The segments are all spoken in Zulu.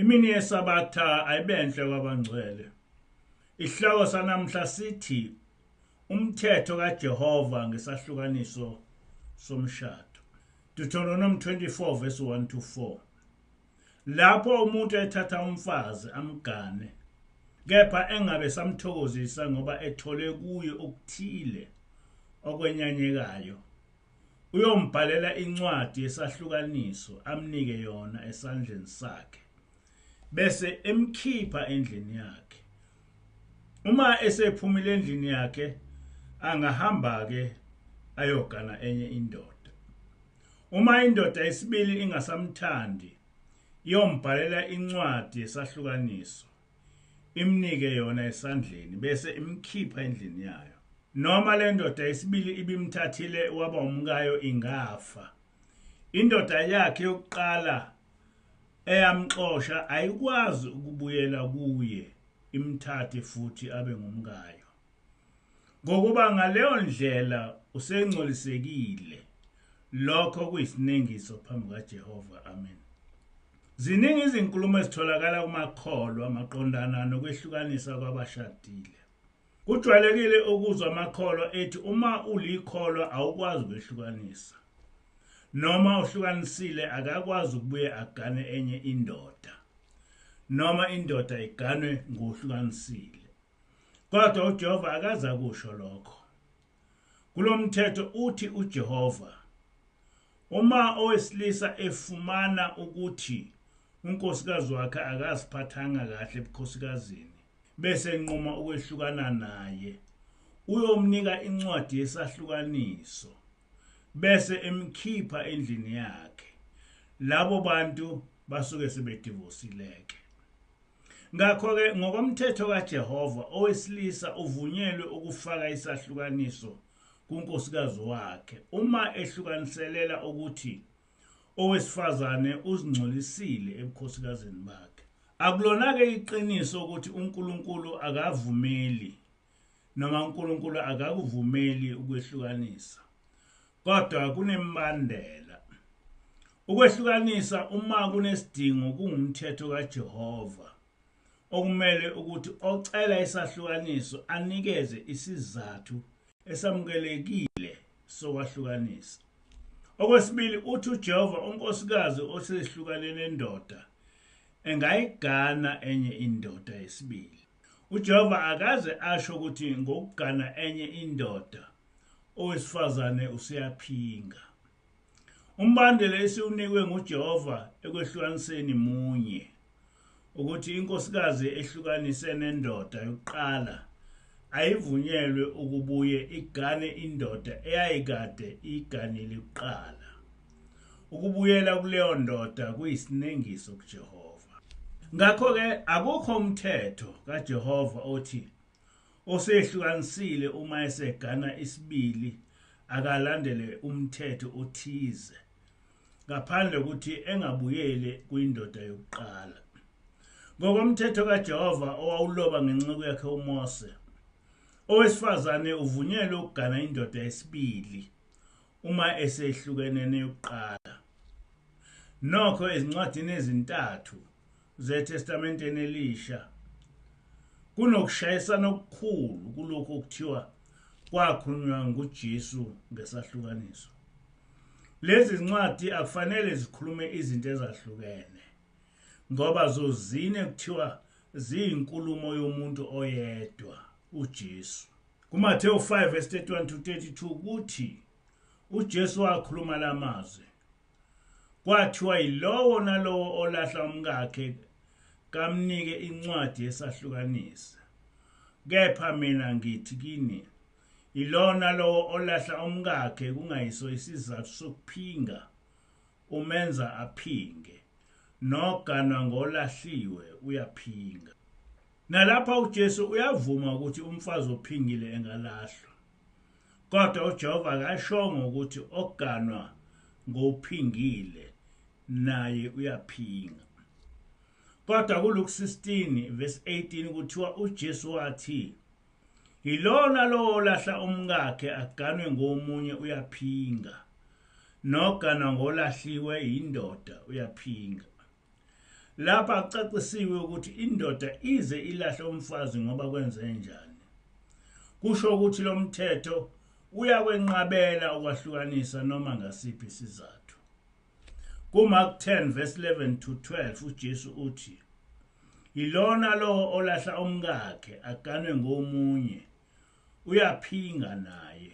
Imini yeSabatha ayibenhle kwabangcwele. Isihloko sanamhla sithi umthetho kaJehova ngesahlukaniso somshado. Deuteronomy 24 verse 1 to 4. Lapho umuntu ethatha umfazi amgane, kepha engabe samthokozisa ngoba ethole kuye okuthile okwenyanyekayo, uyombhalela incwadi yesahlukaniso amnike yona esandleni sakhe, bese emkhipha endlini yakhe. Uma esephumile endlini yakhe, angahamba-ke ayogana enye indoda. Uma indoda yesibili ingasamthandi, iyombhalela incwadi yesahlukaniso, imnike yona esandleni, bese imkhipha endlini yayo. Noma le ndoda yesibili ibimthathile waba umkayo ingafa, indoda yakhe yokuqala eyamxosha ayikwazi ukubuyela kuye imthathe futhi abe ngumkayo. Ngokuba ngaleyo ndlela usengcolisekile. Lokho kuyisinengiso phambi kaJehova. Amen. Ziningi izinkulumo ezitholakala kumakholwa maqondana nokwehlukanisa kwabashadile. Kujwayelekile ukuzwa amakholwa ethi uma ulikholwa awukwazi ukwehlukanisa. Noma uhlukanisile akakwazi ukubuye agane enye indoda. Noma indoda iganwe ngohlukanisile. Kodwa uJehova akaze akusho lokho. Kulomthetho uthi uJehova, uma owesilisa efumana ukuthi unkosikazi wakhe akaziphathanga kahle ebukhosikazini, bese enquma ukwehlukana naye, uyomnika incwadi yesahlukaniso, bese emkhipha endlini yakhe. Labo bantu basuke sebedivosileke. Ngakho-ke ngokomthetho kaJehova, owesilisa uvunyelwe ukufaka isahlukaniso kunkosikazi wakhe uma ehlukaniselela ukuthi owesifazane uzingcolisile ebukhosikazini bakhe. Akulona-ke iqiniso ukuthi uNkulunkulu akavumeli noma uNkulunkulu akakuvumeli ukwehlukanisa. Kodwa kunemibandela. Ukwehlukanisa uma kunesidingo kungumthetho kaJehova okumele ukuthi ocela isahlukaniso anikeze isizathu esamukelekile sokwahlukanisa. Okwesibili, uthi uJehova unkosikazi osehlukane nendoda engayigana enye indoda yesibili. UJehova akaze asho ukuthi ngokugana enye indoda owesifazane useyaphinga. Umbandela esiwunikwe nguJehova ekwehlukaniseni munye, ukuthi inkosikazi ehlukanise nendoda yokuqala ayivunyelwe ukubuye igane indoda eyayikade iyiganile kuqala. Ukubuyela kuleyo ndoda kuyisinengiso kuJehova. Ngakho-ke akukho umthetho kaJehova othi osehlukanisile uma esegana isibili akalandele umthetho othize, ngaphandle kokuthi engabuyeli kwindoda yokuqala. Ngokomthetho kaJehova owawuloba ngenceku yakhe uMose, owesifazane uvunyelwe ukugana indoda yesibili uma esehlukene neyokuqala. Nokho ezincwadini ezintathu zeTestamenteni Elisha kunokushayisana okukhulu kulokhu okuthiwa kwakhulunywa nguJesu ngesahlukaniso. Lezi zincwadi akufanele zikhulume izinto ezahlukene ngoba zozine kuthiwa ziyinkulumo yomuntu oyedwa, uJesu. KuMathewu 5 verse 31 to 32 kuthi uJesu wakhuluma lamazwi. Kwathiwa yilowo nalowo olahla umkakhe kamnike incwadi yesahlukanisa. Kepha mina ngithi kini, yilona lowo olahla umkakhe kungayiso isizathu sokuphinga, umenza aphinge. Noganwa ngolahliwe uyaphinga. Nalapha uJesu uyavuma ukuthi umfazi ophingile engalahlwa. Kodwa uJehova akashongo ukuthi oganwa ngophingile naye uyaphinga. Kodwa kuLuke 16 verse 18 kuthiwa uJesu wathi, Yilona lowo olahla umkakhe aganwe ngomunye uyaphinga, noganwa ngolahliwe yindoda uyaphinga. Lapha kucacisiwe ukuthi indoda ize ilahle umfazi ngoba kwenze njani. Kusho ukuthi lo mthetho uyakwenqabela ukwahlukanisa noma ngasiphi isizathu. KuMark 10 verse 11 to 12 uJesu uthi, "Yilona lowo olahla umkakhe aganwe ngomunye, uyaphinga naye.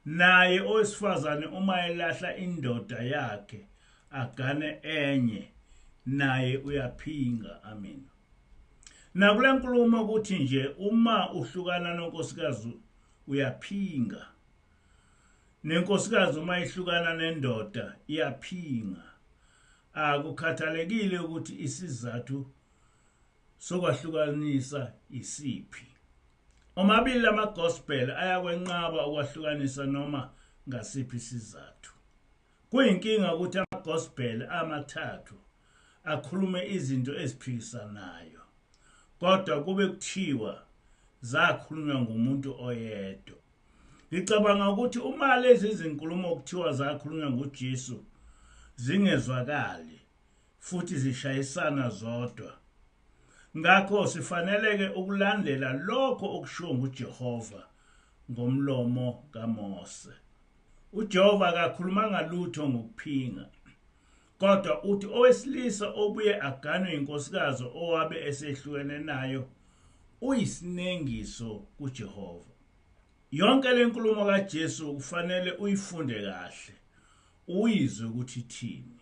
Naye owesifazane uma elahla indoda yakhe agane enye, naye uyaphinga." Amen. Nakule nkulumo ukuthi nje uma uhlukana nonkosikazi uyaphinga, nenkosikazi uma ihlukana nendoda iyaphinga. Akukhathalekile ukuthi isizathu sokwahlukanisa isiphi. Omabili lama-gospel ayakwenqaba ukwahlukanisa noma ngasiphi isizathu. Kuyinkinga ukuthi ama-gospel amathathu akhulume izinto eziphikisanayo, kodwa kube kuthiwa zakhulunywa ngumuntu oyedwa. Ngicabanga ukuthi uma lezi zinkulumo kuthiwa zakhulunywa nguJesu zingezwakali futhi zishayisana zodwa, ngakho sifaneleke ukulandela lokho okushiwo nguJehova ngomlomo kaMose. UJehova akakhulumanga lutho ngokuphinga, kodwa uthi owesilisa obuye aganwe inkosikazi owabe esehlukene nayo uyisinengiso kuJehova. Yonke le nkulumo kaJesu kufanele uyifunde kahle, uyizwe ukuthi ithini.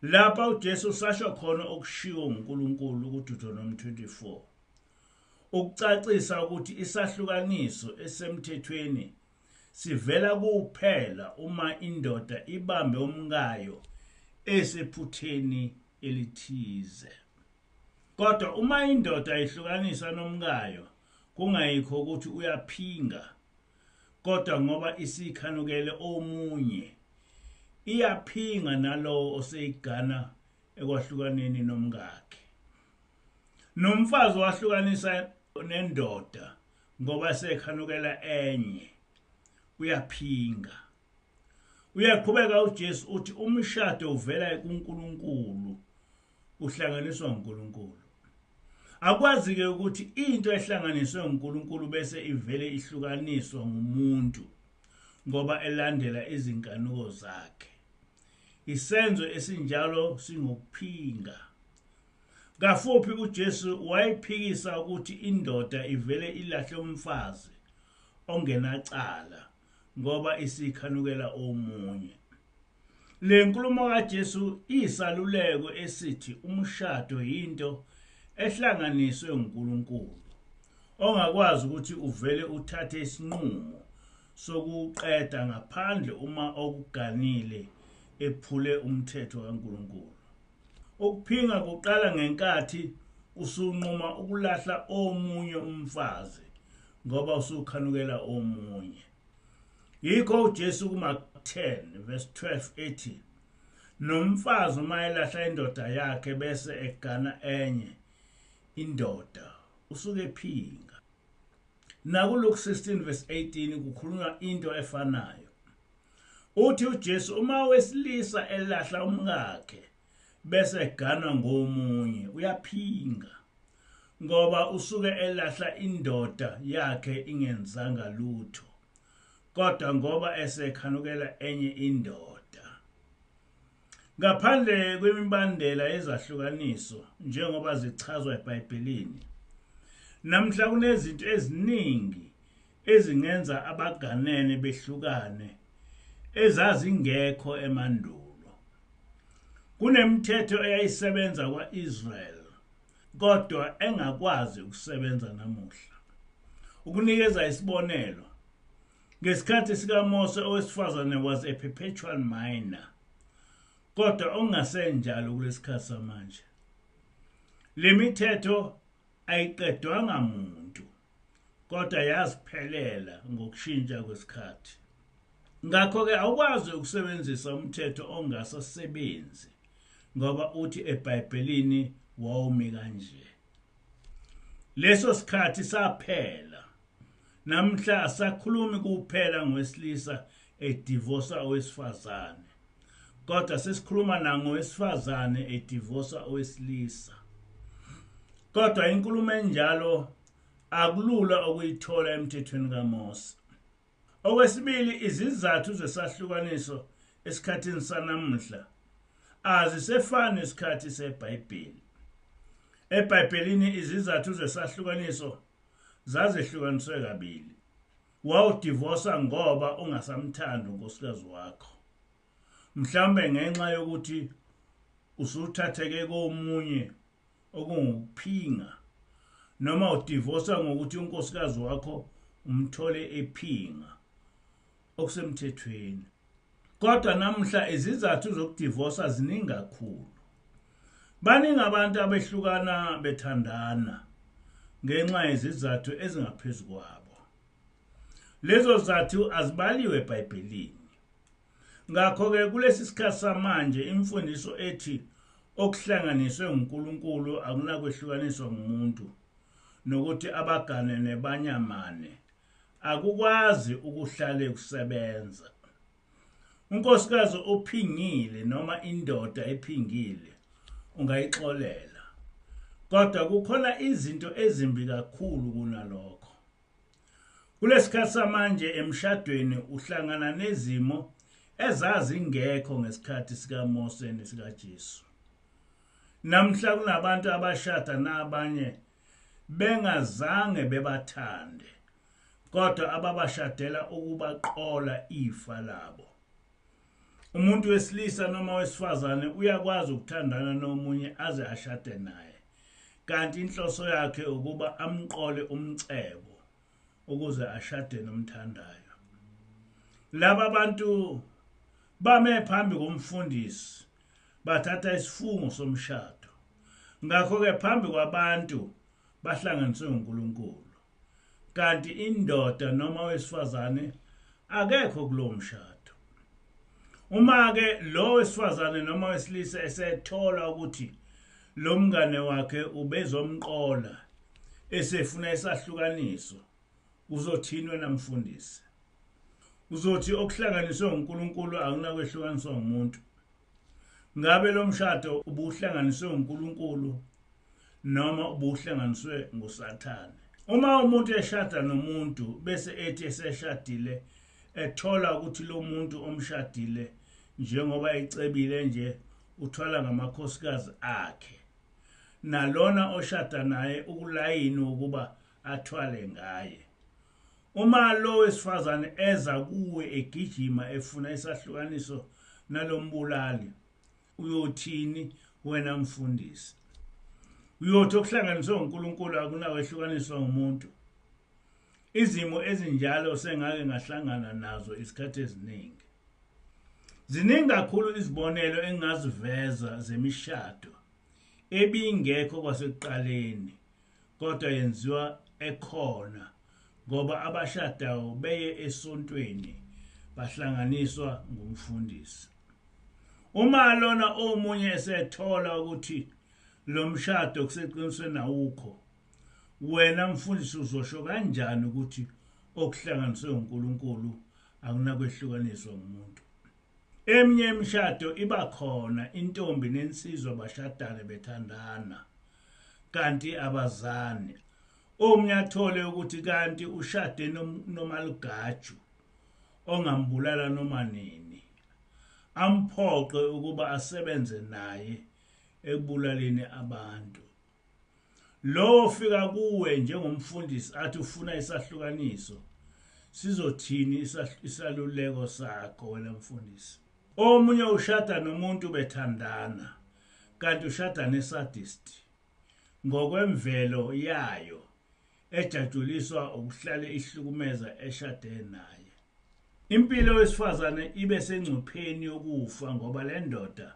Lapha uJesu usasho khona okushiwo nguNkulunkulu kuDeuteronomy 24, ukucacisa ukuthi isahlukaniso esemthethweni sivela kuphela uma indoda ibambe umkayo esephutheni elithize. Kodwa uma indoda ihlukanisa nomkayo kungayikho ukuthi uyaphinga, kodwa ngoba isikhanukele omunye, iyaphinga nalowo oseyigana ekwahlukaneni nomkakhe. Nomfazi wahlukanisa nendoda ngoba sekhanukela enye, uyaphinga. Uyaqhubeka uJesu uthi umshado uvela kuNkulunkulu, uhlanganiswa uNkulunkulu. Akwazi ke ukuthi into ehlanganiswe uNkulunkulu bese ivele ihlukaniswa ngumuntu ngoba elandela izinkanuko zakhe. Isenzo esinjalo singokuphinga. Kafuphi uJesu wayephikisa ukuthi indoda ivele ilahle umfazi ongenacala ngoba isikhanukela omunye. Le nkulumo kaJesu iyisaluleko esithi umshado yinto ehlanganiswe uNkulunkulu, ongakwazi ukuthi uvele uthathe isinqumo sokuqeda ngaphandle uma okuganile ephule umthetho kaNkulunkulu. Ukuphinga kuqala ngenkathi usunquma ukulahla omunye umfazi ngoba usukhanukela omunye. Yikho uJesu kuMark 10 verse 12 ethi, nomfazi uma elahla indoda yakhe bese egana enye indoda usuke ephinga. NakuLuke 16 verse 18 kukhulunywa into efanayo. Uthi uJesu uma owesilisa elahla umkakhe bese eganwa ngomunye uyaphinga, ngoba usuke elahla indoda yakhe ingenzanga lutho, kodwa ngoba esekhanukela enye indoda. Ngaphandle kwemibandela yezahlukaniso njengoba zichazwa eBhayibhelini, namhla kunezinto eziningi ezingenza abaganene behlukane ezazingekho emandulo. Kunemithetho eyayisebenza kwa-Israel kodwa engakwazi ukusebenza namuhla. Ukunikeza isibonelo, ngesikhathi sikaMose owesifazane was a perpetual minor, kodwa okungasenjalo kulesikhathi samanje. Le mithetho ayiqedwanga muntu, kodwa yaziphelela ngokushintsha kwesikhathi. Ngakho-ke awukwazi ukusebenzisa umthetho ongasasebenzi ngoba uthi eBhayibhelini wawumi kanje. Leso sikhathi saphela. Namhla asakhulumi kuphela ngowesilisa edivosa owesifazane, Kodwa sesikhuluma nangowesifazane edivosa owesilisa. Kodwa inkulumo enjalo akulula ukuyithola emthethweni kaMose. Okwesibili, izizathu zesahlukaniso esikhathini sanamuhla azisefani nesikhathi seBhayibheli. EBhayibhelini izizathu zesahlukaniso zazehlukaniswe kabili. Wawudivosa ngoba ungasamthandi unkosikazi wakho. Mhlawumbe ngenxa yokuthi usuthatheke komunye okungukuphinga, noma udivosa ngokuthi unkosikazi wakho umthole ephinga, okusemthethweni. Kodwa namuhla izizathu zokudivosa ziningi kakhulu. Baningi abantu abehlukana bethandana ngenxa yezizathu ezingaphezu kwabo. Lezo zizathu azibaliwe eBhayibhelini. Ngakho-ke kulesi sikhathi samanje imfundiso ethi okuhlanganiswe nguNkulunkulu akunakwehlukaniswa ngumuntu nokuthi abaganene banyamane akukwazi ukuhlale kusebenza. Unkosikazi ophingile noma indoda ephingile ungayixolela, kodwa kukhona izinto ezimbi kakhulu kunalokho. Kulesikhathi samanje emshadweni uhlangana nezimo ezazingekho ngesikhathi sikaMose nesikaJesu. Namhla kunabantu abashada nabanye bengazange bebathande, kodwa ababashadela ukubaqola ifa labo. Umuntu wesilisa noma wesifazane uyakwazi ukuthandana nomunye aze ashade naye, kanti inhloso yakhe ukuba amqole umcebo ukuze ashade nomthandayo. Laba bantu bame phambi komfundisi bathatha isifungo somshado. Ngakho-ke phambi kwabantu bahlanganiswe uNkulunkulu. Kanti indoda noma owesifazane akekho kulowo mshado. Uma-ke lo wesifazane noma wesilisa esethola ukuthi lo mngane wakhe ubezomqola esefuna isahlukaniso, uzothini wena mfundisi? Uzothi okuhlanganiswe uNkulunkulu akunakwehlukaniswa umuntu. Ngabe lo mshado ubuhlanganiswe uNkulunkulu noma ubuhlanganiswe nguSathane? Uma umuntu eshada nomuntu bese ethi eseshadile ethola ukuthi lo muntu omshadile njengoba ecebile nje uthwala ngamakhosikazi akhe, nalona oshada naye ukulayini ukuba athwale ngaye. Uma lo wesifazane eza kuwe egijima efuna isahlukaniso nalombulali, uyothini wena mfundisi? Uyothi okuhlanganiswe uNkulunkulu akunakwehlukaniswa umuntu. Izimo ezinjalo sengake ngahlangana nazo isikhathi eziningi. Ziningi kakhulu izibonelo engingaziveza zemishado ebingekho kwasekuqaleni kodwa yenziwa ekhona ngoba abashadayo beye esontweni bahlanganiswa ngumfundisi. Uma lona omunye esethola ukuthi lo mshado kuseqinisweni awukho, wena mfundisi uzosho kanjani ukuthi okuhlanganiswe uNkulunkulu akunakwehlukaniswa ngumuntu? Eminye imishado iba khona intombi nensizwa bashadane bethandana kanti abazani. Omunye athole ukuthi kanti ushade nomalugaju ongambulala noma nini, amphoqe ukuba asebenze naye ekubulaleni abantu. Lowo ofika kuwe njengomfundisi athi ufuna isahlukaniso, sizothini isaluleko sakho wena mfundisi? Omunye ushada nomuntu bethandana kanti ushada nesadist ngokwemvelo yayo ejatshuliswa ukuhlale ihlukumeza eshade naye. Impilo yowesifazane ibe sengcupheni yokufa ngoba le ndoda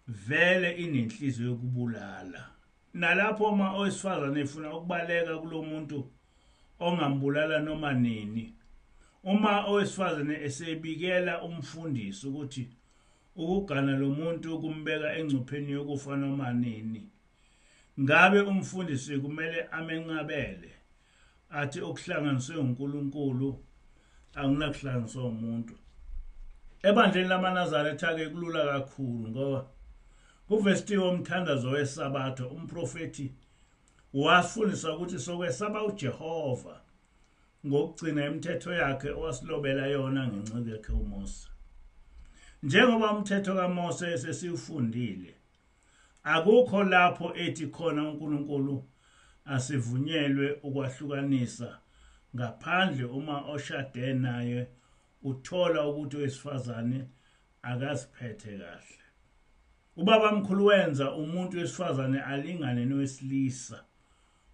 vele inenhliziyo yokubulala. Nalapho uma owesifazane efuna ukubaleka kulo muntu ongambulala noma nini, uma owesifazane esebikela umfundisi ukuthi ukugana lo muntu kumbeka engcupheni yokufa noma nini, ngabe umfundisi kumele amenqabele athi okuhlanganiswe uNkulunkulu akunakuhlanganiswa umuntu? Ebandleni lamaNazaretha-ke kulula kakhulu ngoba kuvestiwe umthandazo weSabatha, umprofethi wasifundisa ukuthi sokwesaba uJehova ngokugcina imithetho yakhe owasilobela yona ngenceku yakhe uMose. Njengoba umthetho kaMose sesiwufundile, akukho lapho ethi khona uNkulunkulu asivunyelwe ukwahlukanisa ngaphandle uma oshade naye uthola ukuthi owesifazane akaziphethe kahle. Ubabamkhulu wenza umuntu wesifazane alingane nowesilisa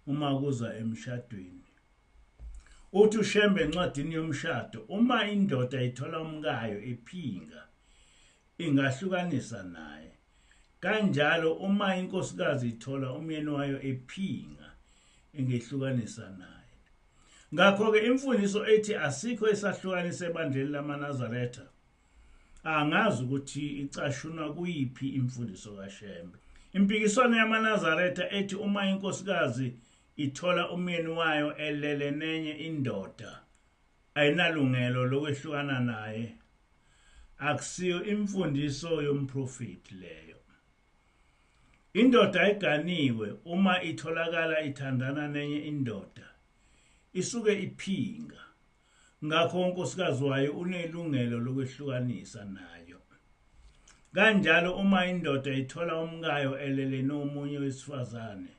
uma kuza emshadweni. Uthi uShembe encwadini yomshado, uma indoda ithola umkayo ephinga, ingahlukanisa naye. Kanjalo uma inkosikazi ithola umyeni wayo ephinga, ingehlukanisa naye. Ngakho-ke imfundiso ethi asikho esahlukanisa ebandleni lamaNazaretha, angazi ukuthi icashunwa kuyiphi imfundiso kaShembe. Impikiswano yamaNazaretha ethi uma inkosikazi ithola umyeni wayo elele nenye indoda ayinalungelo lokwehlukana naye, akusiyo imfundiso yomprofethi leyo. Indoda eganiwe uma itholakala ithandana nenye indoda isuke iphinga, ngakho unkosikazi wayo unelungelo lokwehlukanisa nayo. Kanjalo uma indoda ithola umkayo elele nomunye wesifazane,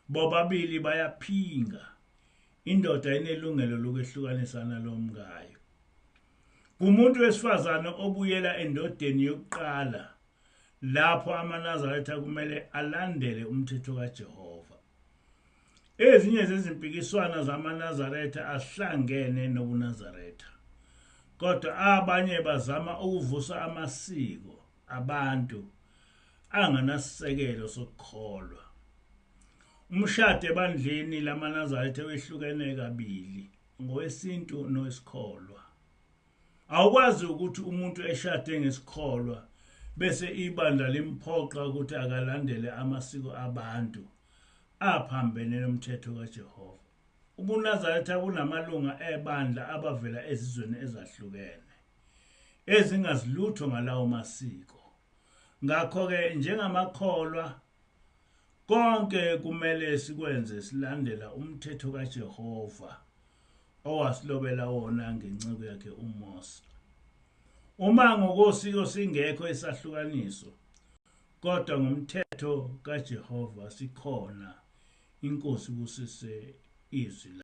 bobabili bayaphinga, indoda inelungelo lokwehlukanisa nalomkayo. Kumuntu wesifazane obuyela endodeni yokuqala, lapho amaNazaretha kumele alandele umthetho kaJehova. Ezinye zezimpikiswano zamaNazaretha ahlangene nobuNazaretha, kodwa abanye bazama ukuvusa amasiko abantu anganasisekelo sokukholwa. Umshado ebandleni lamaNazaretha wehlukene kabili, ngowesintu nowesikholwa. Awukwazi ukuthi umuntu eshade ngesikholwa bese ibandla limphoqa ukuthi akalandele amasiko abantu aphambene nomthetho kaJehova. UbuNazaretha bunamalunga ebandla abavela ezizweni ezahlukene ezingazilutho ngalawo masiko. Ngakho-ke njengamakholwa konke kumele sikwenze silandela umthetho kaJehova owasilobela wona ngenceku yakhe uMose. Uma ngokosiko singekho isahlukaniso, kodwa ngomthetho kaJehova sikhona. INkosi ibusise izwi.